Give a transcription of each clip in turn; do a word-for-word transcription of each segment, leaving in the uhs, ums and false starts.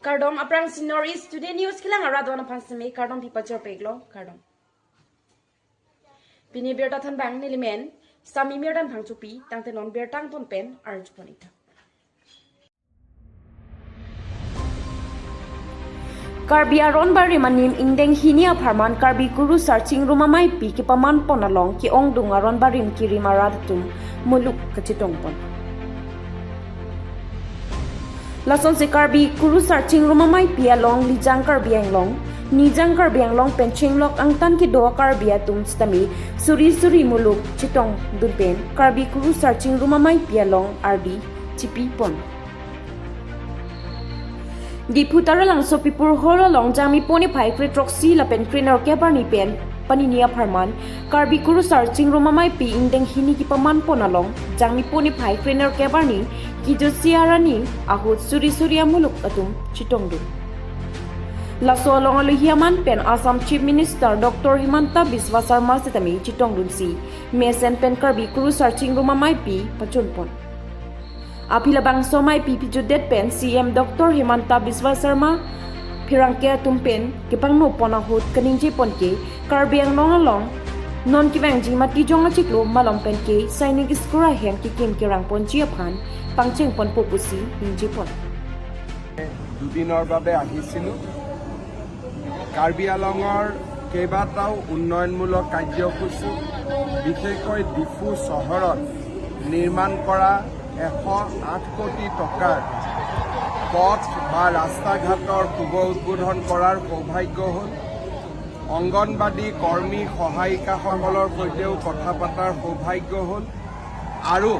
Kardom, aphrangsi North East Today News kelang arat do-an aphan seme kardom pi pajirpiklo, kardom. Pini birta thanbang nelimen Sami Mirdan Phangchopi, tangte non birta angton pen arjupon ita. Karbi Aron Barim anim ingdeng hini apharman Karbi Kurusar Chingrum Ameipi kepamanpon along ke-ongdung Aron Barim kerim arat atum muluk kachetongpon. Lasonsi Karbi Kurusar Chingrum Ameipi along Lijang Karbi Anglong, Nijang Karbi Anglong pen chenglok angtan kedo Karbi atum sitame suri suri muluk chetongdun pen Karbi Kurusar Chingrum Ameipi along ardi chipipon. Diphu Taralangso Pipur Hall along Jangmi pon niphai kre throksi lapen kre nerkep arni pen panini apharman Karbi Kurusar Chingrum Ameipi ingdeng hini kepamanpon along Jangmi pon niphai kre nerkep arni kijosi arni ahut suri suri amuluk atum chetongdun. Laso along alohi aman pen Assam Chief Minister Doctor Himanta Biswa Sarma sitame chetongdunsi mesen pen Karbi Kurusar Chingrum Ameipi pachunpon. Aphi labangso ameipi pajutdet pen C M Doctor Himanta Biswa Sarma pherangke atum pen kepangnopon ahut kaningjepon ke Karbi Anglong along non kevangji matijong achiklo malom pen ke Sainik School ahem kekim kerangponji aphan pangchengponpo pusi ningjepon. দুদিনৰ বাবে আহিছিলোঁ। কাৰ্বি আংলঙৰ কেইবাটাও উন্নয়নমূলক কাৰ্যসূচী, বিশেষকৈ ডিফু চহৰত নিৰ্মাণ কৰা এশ আঠ কোটি টকাৰ পথ বা ৰাস্তা ঘাটৰ শুভ উদ্বোধন কৰাৰ সৌভাগ্য হ'ল। অংগনবাদী কৰ্মী সহায়িকাসকলৰ সৈতেও কথা পতাৰ সৌভাগ্য হ'ল। আৰু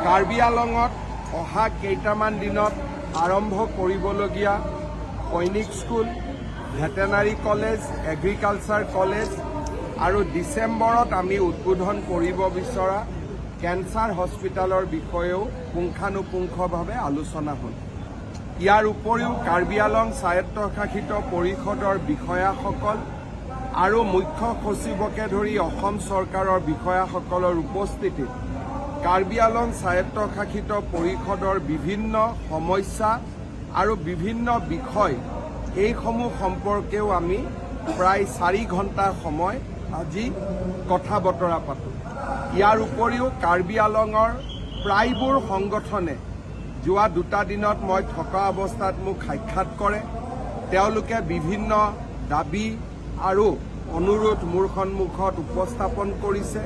কাৰ্বি আংলঙত অহা কেইটামান দিনত আৰম্ভ কৰিবলগীয়া সৈনিক school, veterinary college, agriculture college আৰু ডিচেম্বৰত আমি উদ্বোধন কৰিব বিচৰা কেঞ্চাৰ হস্পিটেলৰ বিষয়েও পুংখানুপুংখভাৱে আলোচনা হ'ল। ইয়াৰ উপৰিও কাৰ্বি আংলং স্বায়ত্তশাসিত পৰিষদৰ বিষয়াসকল আৰু মুখ্য সচিবকে ধৰি অসম চৰকাৰৰ বিষয়াসকলৰ উপস্থিতিত কাৰ্বি আংলং স্বায়ত্তশাসিত পৰিষদৰ বিভিন্ন সমস্যা আৰু বিভিন্ন বিষয়, এইসমূহ সম্পৰ্কেও আমি প্ৰায় চাৰি ঘণ্টা সময় আজি কথা বতৰা পাতোঁ। ইয়াৰ উপৰিও কাৰ্বি আংলঙৰ প্ৰায়বোৰ সংগঠনে যোৱা দুটা দিনত মই থকা অৱস্থাত মোক সাক্ষাৎ কৰে। তেওঁলোকে বিভিন্ন দাবী আৰু অনুৰোধ মোৰ সন্মুখত উপস্থাপন কৰিছে।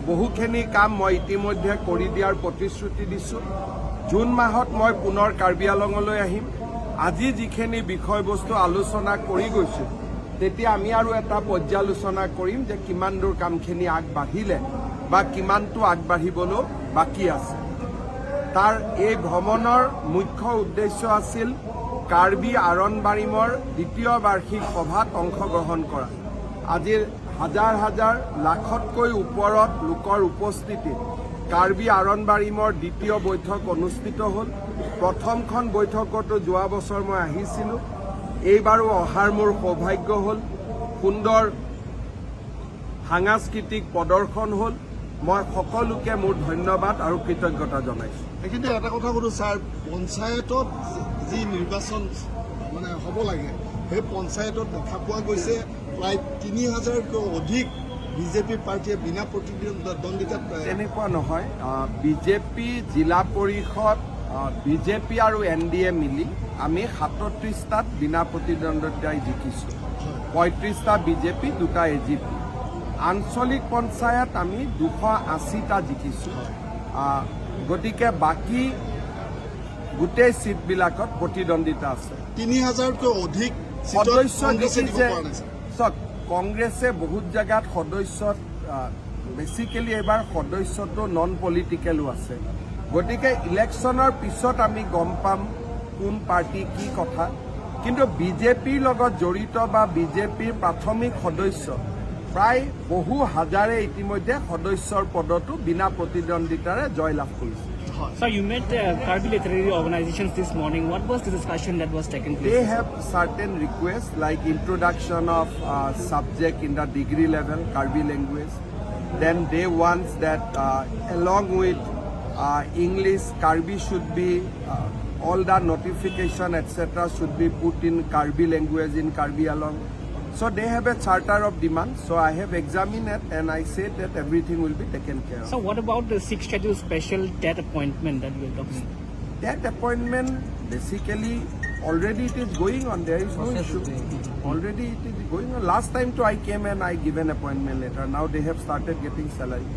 বহুখিনি কাম মই ইতিমধ্যে কৰি দিয়াৰ প্ৰতিশ্ৰুতি দিছোঁ। জুন মাহত মই পুনৰ কাৰ্বি আংলঙলৈ আহিম। আজি যিখিনি বিষয়বস্তু আলোচনা কৰি গৈছোঁ, তেতিয়া আমি আৰু এটা পৰ্যালোচনা কৰিম যে কিমান দূৰ কামখিনি আগবাঢ়িলে বা কিমানটো আগবাঢ়িবলৈ বাকী আছে। তাৰ এই ভ্ৰমণৰ মুখ্য উদ্দেশ্য আছিল কাৰ্বি আৰণ বাৰিমৰ দ্বিতীয় বাৰ্ষিক সভাত অংশগ্ৰহণ কৰা। আজি হাজাৰ হাজাৰ, লাখতকৈ ওপৰত লোকৰ উপস্থিতিত কাৰ্বি আৰণ বাৰিমৰ দ্বিতীয় বৈঠক অনুষ্ঠিত হ'ল। প্ৰথমখন বৈঠকতো যোৱা বছৰ মই আহিছিলোঁ, এইবাৰো অহাৰ মোৰ সৌভাগ্য হ'ল। সুন্দৰ সাংস্কৃতিক প্ৰদৰ্শন হ'ল। মই সকলোকে মোৰ ধন্যবাদ আৰু কৃতজ্ঞতা জনাইছোঁ। এইখিনিতে এটা কথা সোধো ছাৰ, পঞ্চায়তত যি নিৰ্বাচন মানে হ'ব লাগে, সেই পঞ্চায়তত দেখা পোৱা গৈছে প্ৰায় তিনি হাজাৰতকৈ অধিক বিজেপি পাৰ্টীয়ে বিনা প্ৰতিদ্বন্দ্বিতাত, আহ, তেনেকুৱা নহয়। আহ, বিজেপি জিলা পৰিষদ, আহ, বিজেপি আৰু এন ডি এ মিলি আমি সাতত্ৰিশটাত বিনা প্ৰতিদ্বন্দ্বিতাই জিকিছোঁ। পঁয়ত্ৰিশটা বিজেপি, দুটা এ জি পি। আঞ্চলিক পঞ্চায়ত আমি দুশ আশীটা জিকিছোঁ। আহ, গতিকে বাকী গোটেই ছিটবিলাকত প্ৰতিদ্বন্দ্বিতা আছে। তিনি হাজাৰতকৈ অধিক ছিটত সদস্য কংগ্ৰেছে দিব জিকিছে। পৰা নাই, ছাৰ। চাওক, কংগ্ৰেছে বহুত জেগাত সদস্যত, আহ, বেচিকেলি এইবাৰ সদস্যটো নন পলিটিকেলো আছে। গতিকে ইলেকশ্যনৰ পিছত আমি গম পাম কোন পাৰ্টি কি কথা। কিন্তু বিজেপিৰ লগত জড়িত বা বিজেপিৰ প্ৰাথমিক সদস্য প্ৰায় বহু হাজাৰে ইতিমধ্যে সদস্যৰ পদতো বিনা প্ৰতিদ্বন্দ্বিতাৰে জয়লাভ কৰিছে। Sir, you met, uh, Karbi literary organizations this morning. What was the discussion that was taken place? They have certain requests like introduction of, uh, subject in the degree level, Karbi language. Then they want that, uh, along with, uh, English, Karbi should be, uh, All the notification, et cetera should be put in Karbi language in Karbi Anglong. So they have a charter of demand. So I have examined it and I said that everything will be taken care of. So what about the sixth schedule special debt appointment that we are talking? That appointment, basically, already it is going on. There is no issue. Already it is going on. Last time too, I came and I given appointment letter. Now they have started getting salary.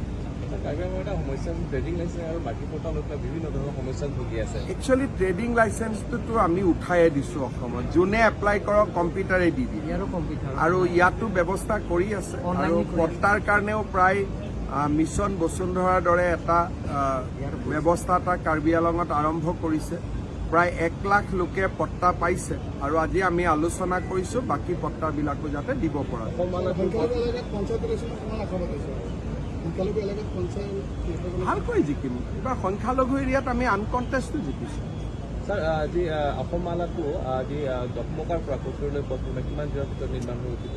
Sir, Karbi আংলঙৰ এটা সমস্যা হৈছে, trading licence আৰু মাটি পট্টা লৈ পেলাই বিভিন্ন ধৰণৰ সমস্যাত ভুগি আছে। একচুৱেলি ট্ৰেডিং লাইচেন্সটোতো আমি উঠাই দিছোঁ অসমত। যোনে এপ্লাই কৰক, কম্পিউটাৰে দি দিয়ে। ইয়াৰো কম্পিউটাৰ আৰু ইয়াতো ব্যৱস্থা কৰি আছে। অনলাইন আৰু কৰি আছে। পট্টাৰ কাৰণেও প্ৰায়, আহ, মিছন বসুন্ধৰাৰ দৰে এটা, আহ, ব্যৱস্থা এটা কাৰ্বি আংলঙত আৰম্ভ কৰিছে। প্ৰায় এক লাখ লোকে পট্টা পাইছে আৰু আজি আমি আলোচনা কৰিছোঁ বাকী পট্টাবিলাকো যাতে দিব পৰা যায়। অসম মালাটো সংখ্যালঘু এলেকাত পঞ্চায়ত ইলেকশ্যনত কিমান আশাবাদী আছে? সংখ্যালঘু এলেকাত পঞ্চায়ত ভালকৈ জিকিম। এইবাৰ সংখ্যালঘু এৰিয়াত আমি আনকণ্টেষ্টো জিকিছোঁ। ছাৰ, আজি আহ, অসম মালাটো আজি আহ, দকমকাৰ পৰা কচুৰলৈ পথ নিৰ্মাণ কিমান দিনৰ ভিতৰত নিৰ্মাণ হৈ উঠিব?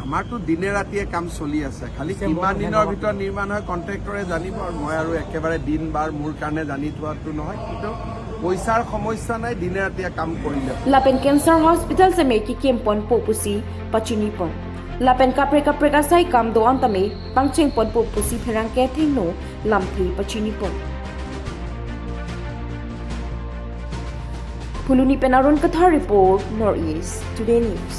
আমাৰতো দিনে ৰাতিয়ে কাম চলি আছে। খালি কিমান দিনৰ ভিতৰত নিৰ্মাণ হয়, কণ্ট্ৰেক্টৰে জানিব। আৰু মই আৰু একেবাৰে দিন বাৰ মোৰ কাৰণে জানি থোৱাটো নহয়, কিন্তু পইচাৰ সমস্যা নাই, দিনে ৰাতিয়ে কাম কৰিলে। Lapen cancer hospital seme kekim ponpo pusi pachini pon. Lapen kaprek kaprek asai kam do-an tame pangcheng ponpo pusi pherangke athengno lamthe pachini pon. Phuloni pen Arun Kathar report, North East Today News.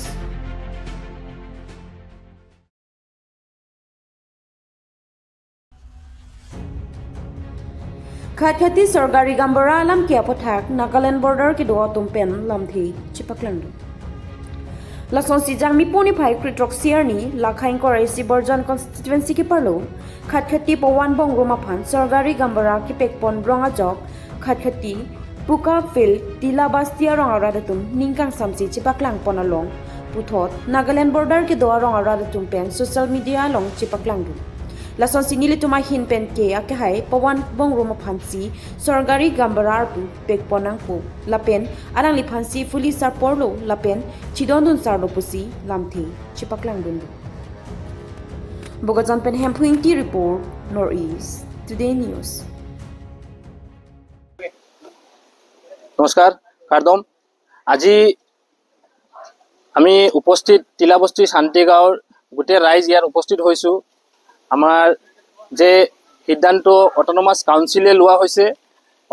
Khatkhati Sorkari Gaonbura alam ke aputhak Nagaland border kedo atum pen lamthe chepaklangdun. Lasonsi Jangmi puni phai kre-throksi arni Lakha ingkoi ra isi Borjan constituency keparlo Khatkhati Pawan Bongrung aphan Sorkari Gaonbura kepekpon rong ajok Khatkhati Puka Field Tila Basti arong arat atum ning kangsamsi chepaklangpon along puthot Nagaland border kedo arong arat atum pen social media along chepaklangdun. Lasonsi nelitum ahin pen ke akehai Pawan Bongrung aphansi Sorkari Gaonbura arpu pekpon nangpo lapen alangliphansi fully support lo lapen chidondun sarlo pusi lamthe chepaklangdun. Bokajan pen Hemphu Ingti report, North East Today News. নমস্কাৰ, কাৰ্ডম। আজি আমি উপস্থিত তিলাবস্তি শান্তি গাঁৱৰ গোটেই ৰাইজ ইয়াত উপস্থিত হৈছোঁ। আমাৰ যে সিদ্ধান্ত অট'নমাছ কাউন্সিলে লোৱা হৈছে,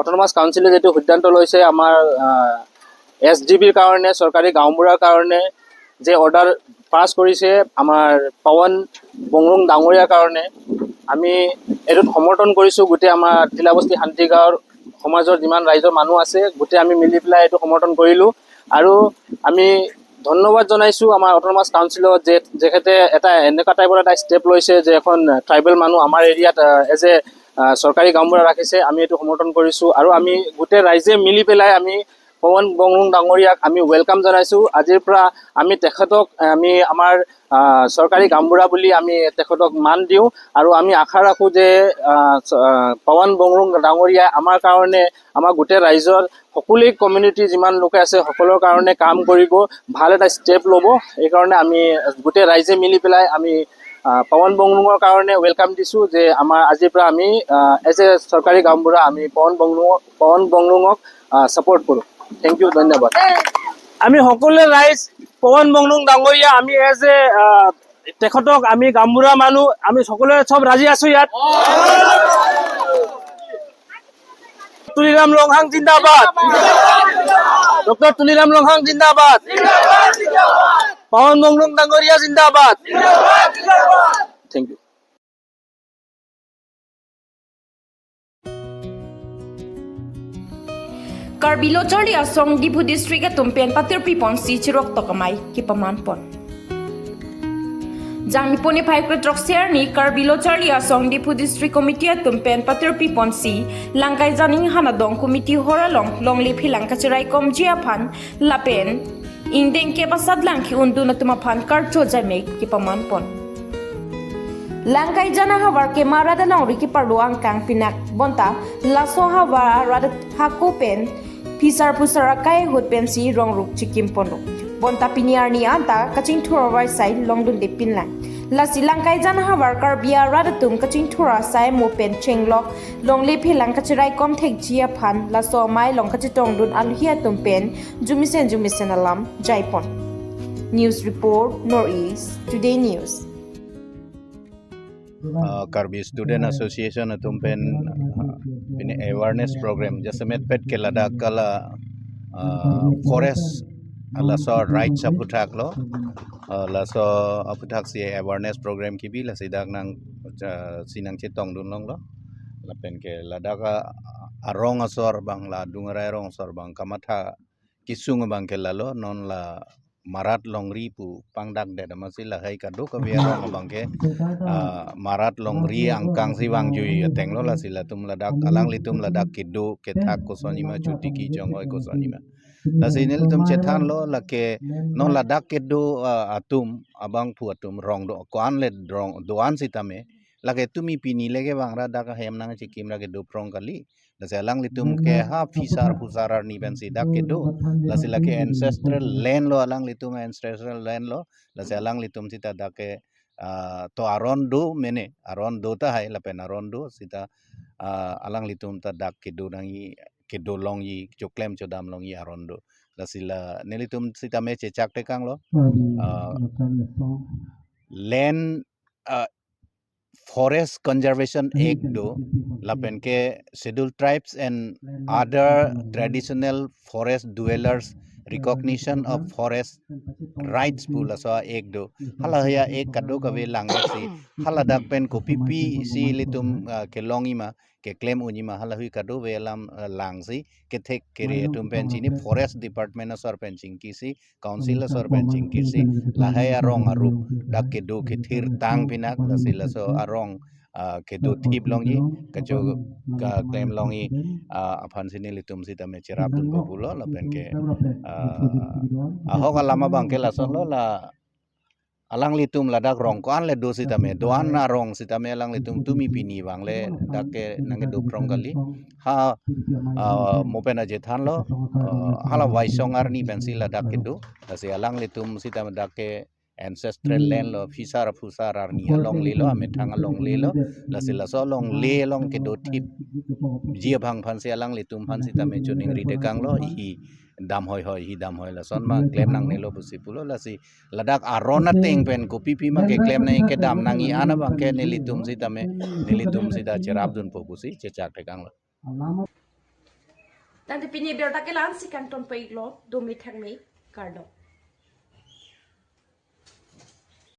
অট'নমাছ কাউন্সিলে যিটো সিদ্ধান্ত লৈছে আমাৰ এছ ডি বিৰ কাৰণে, চৰকাৰী গাঁওবুঢ়াৰ কাৰণে যে অৰ্ডাৰ পাছ কৰিছে আমাৰ পৱন বংৰুং ডাঙৰীয়াৰ কাৰণে, আমি এইটোত সমৰ্থন কৰিছোঁ। গোটেই আমাৰ তিলাবস্তি শান্তি গাঁৱৰ সমাজৰ যিমান ৰাইজৰ মানুহ আছে, গোটেই আমি মিলি পেলাই এইটো সমৰ্থন কৰিলোঁ। আৰু আমি ধন্যবাদ জনাইছোঁ আমাৰ অট'নমাছ কাউন্সিলত যে তেখেতে এটা এনেকুৱা টাইপৰ এটা ষ্টেপ লৈছে যে এখন ট্ৰাইবেল মানুহ আমাৰ এৰিয়াত এজ এ চৰকাৰী গাঁওবুঢ়া ৰাখিছে। আমি এইটো সমৰ্থন কৰিছোঁ আৰু আমি গোটেই ৰাইজে মিলি পেলাই আমি পৱন বংৰুং ডাঙৰীয়াক আমি ৱেলকাম জনাইছোঁ। আজিৰ পৰা আমি তেখেতক, আমি আমাৰ আহ, চৰকাৰী গাঁওবুঢ়া বুলি আমি তেখেতক মান দিওঁ আৰু আমি আশা ৰাখোঁ যে আহ, চ- আহ, পৱন বংৰুং ডাঙৰীয়াই আমাৰ কাৰণে, আমাৰ গোটেই ৰাইজৰ সকলোৱে কমিউনিটি যিমান লোকে আছে সকলোৰ কাৰণে কাম কৰিব, ভাল এটা ষ্টেপ ল'ব। এইকাৰণে আমি গোটেই ৰাইজে মিলি পেলাই আমি আহ, পৱন বংৰুঙৰ কাৰণে ৱেলকাম দিছোঁ যে আমাৰ আজিৰ পৰা আমি এজ এ চৰকাৰী গাঁওবুঢ়া আমি পৱন বংৰুঙক, পৱন বংৰুঙক ছাপোৰ্ট কৰোঁ। থেংক ইউ, ধন্যবাদ। আমি সকলোৱে ৰাইজ পৱন বংৰুং ডাঙৰীয়া আমি এজ এ তেখেতক আমি গাঁওবুঢ়া মানুহ আমি সকলোৱে চব ৰাজি আছোঁ ইয়াত। তুলিৰাম ৰংহাং জিন্দাবাদ। ডক্টৰ তুলিৰাম ৰংহাং জিন্দাবাদ। পৱন বংৰুং ডাঙৰীয়া জিন্দাবাদ। Thank you. Karbi Lo Charli Asong Diphu District atum pen patirpi ponsi chirok tok amei kepaman pon. Jangmi puni phai kre-throksi arni Karbi Lo Charli Asong Diphu District Committee atum pen patirpi ponsi Langkaijan Inghan adong committee hall along longle philang kacheraikomji aphan lapen ingdeng kep asatlang ke-undun atum aphan karcho jaime kepaman pon. Langkaijan ahavar ke Mara dalongri keparlo angkang pinak bonta laso ahavar arat hako pen phisar phusar akai ahut pensi rong ruk chikim ponlo. Bonta pini arni anta kachingthur avarsai longdunde pinlang. Lasi langkaijan havar Karbi arat atum kachingthur asai mo pen chenglok longle phelang kachiraikom thekji aphan laso amei along kachetongdun alohi atum pen jumisen jumisen alam jaipon. News report, North East Today News. Uh, Karbi Student Association atum pen uh, pini awareness program jasemet pet ke ladak kala uh, forest laso rights aphuthak lo. Uh, laso aphuthak si awareness program kibi lasi dak nang uh, si nangchetongdun longlo. Lapen ke ladak a- arong asor bang la dungarai arong asor bang kamatha kisung bang ke lalo non la marat longri pu pangdak det amatsi lahai kadokave arong abang ke ah, marat longri angkang si vangjui ateng lo lasi latum ladak alanglitum ladak kedo kethak kosonji ma chuti kejong oi kosonji ma. Lasi nelitum chethan lo lake non ladak kedo ah, atum abangphu atum rong do ko-an le rong do-an sitame lake tumi pini leke vangra dak ahem nangchekim ra kedo phrong kali. Lasi alanglitum ke ha phisar phusar arni pensi dak kedo. Lasi lake ancestral land lo alanglitum ancestral land lo. Lasi alanglitum sita dak ke ah, to aron do mene aron do tahai lapen aron do sita ah, alanglitum ta dak kedo nangji kedo longji choklem chodam longji aron do. Lasi la nelitum sitame chechak tekang lo. Ah, land ah, Forest Conservation Act do lapen ke Scheduled Tribes and Other Traditional Forest Dwellers Recognition of Forest Rights pu laso act do. Hala haya act kadokave langsi haladak pen kopipi si ilitum ah, kelongji ma keklem unji ma halahui kadokave alam ah, langsi kethek kere atum pen chini forest department asor pen chingkisi council asor pen chingkisi lahai arong arup dak kedo kethir tang pinak lasi laso arong ah, kedo thip longji kacho keklem longji ah, aphan si nelitum sitame cherapdun pulo lapen ke ah, ahok alam abang ke lason lo la alanglitum ladak rong ko-an le do sitame do-an arong sitame alanglitum tumi pini vangle dak ke nangkedo phrong kali ha ah, mo pen ajethan lo ah, hala Waisong arni pensi ladak kedo lasi alanglitum sitame dak ke ancestral land lo phisar phusar arni alongle lo amethang alongle lo lasi laso alongle along kedo thipji abang aphan si alanglitum aphan sitame choningri tekang lo hi dam hoi hoi hi dam hoi lason ma klem nangnelo pusi pulo lasi ladak aron ateng pen kopipi ma keklem nangji kedam nangji an abang ke nelitum sitame nelitum sita cherapdunpo pusi chechak tekang lo. Tangte pini abirta ke la-ansi kangton pon-iklo, dome thakme, kardom.